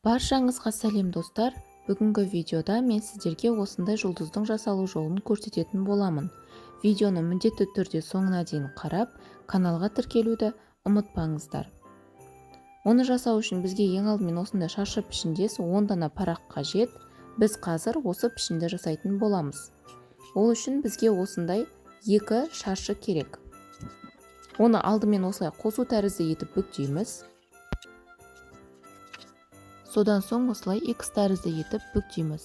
Баршаңызға сәлем достар. Бүгінгі видеода мен сіздерге осындай жұлдыздың жасалу жолын көрсететін боламын. Видеоны міндетті түрде соңына дейін қарап, каналға тіркелуді ұмытпаңыздар. Оны жасау үшін бізге ең алдымен осындай шаршы пішіндес 10 дана парақ қажет. Біз қазір осы пішінді жасайтын боламыз. Ол үшін бізге осындай 2 шаршы керек. Оны алдымен осылай қосу тәрізді етіп бүктейміз. Содан соң осылай X тәрізді етіп бүктейміз.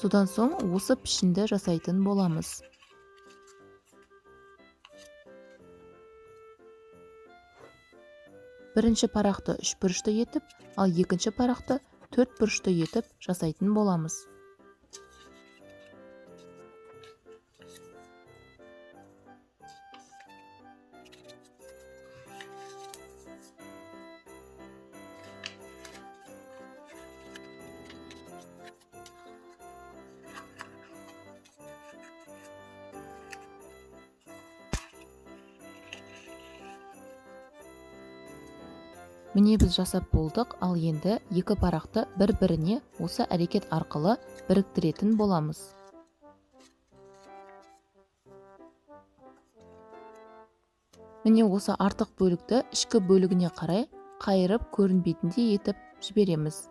Содан соң осы пішінді жасайтын боламыз. Бірінші парақты үш бұрышты етіп, ал екінші парақты төрт бұрышты етіп жасайтын боламыз. Міне біз жасап болдық, ал енді екі парақты бір-біріне осы әрекет арқылы біріктіретін боламыз. Міне осы артық бөлікті ішкі бөлігіне қарай қайырып көрінбейтіндей етіп жібереміз.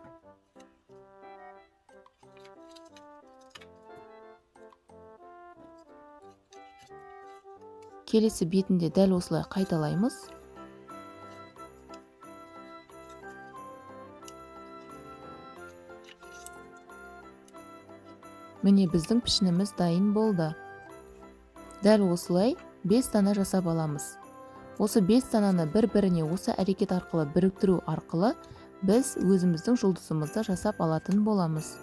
Келесі бетінде дәл осылай қайталаймыз. Міне біздің пішініміз дайын болды. Дәл осылай 5 дана жасап аламыз. Осы 5 дананы бір-біріне осы әрекет арқылы біріктіру арқылы біз өзіміздің жұлдызымызды жасап алатын боламыз.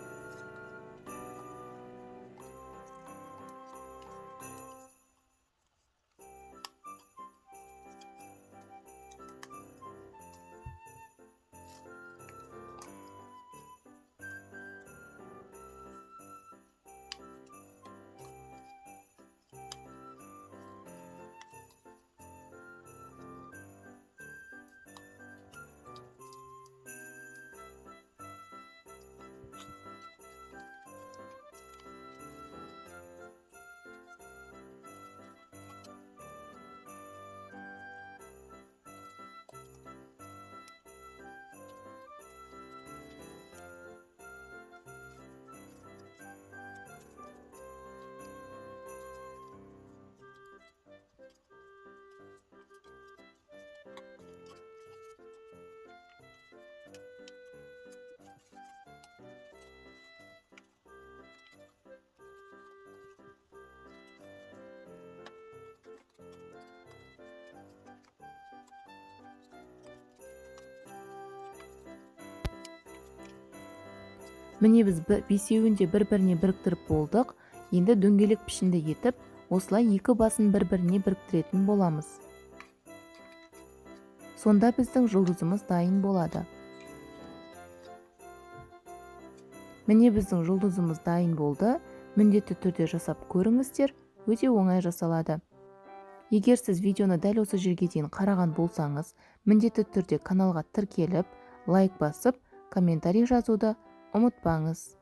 Міне біз бесеуін де бір-біріне біріктіріп болдық. Енді дөңгелек пішінді етіп, осылай екі басын бір-біріне біріктіретін боламыз. Сонда біздің жұлдызымыз дайын болады. Міне біздің жұлдызымыз дайын болды. Міндетті түрде жасап көріңіздер, өте оңай жасалады. Егер сіз видеоны дәл осы жерге дейін қараған болсаңыз, міндетті түрде каналға тіркеліп, лайк басып, комментарий жазуды ұмытпаңыз.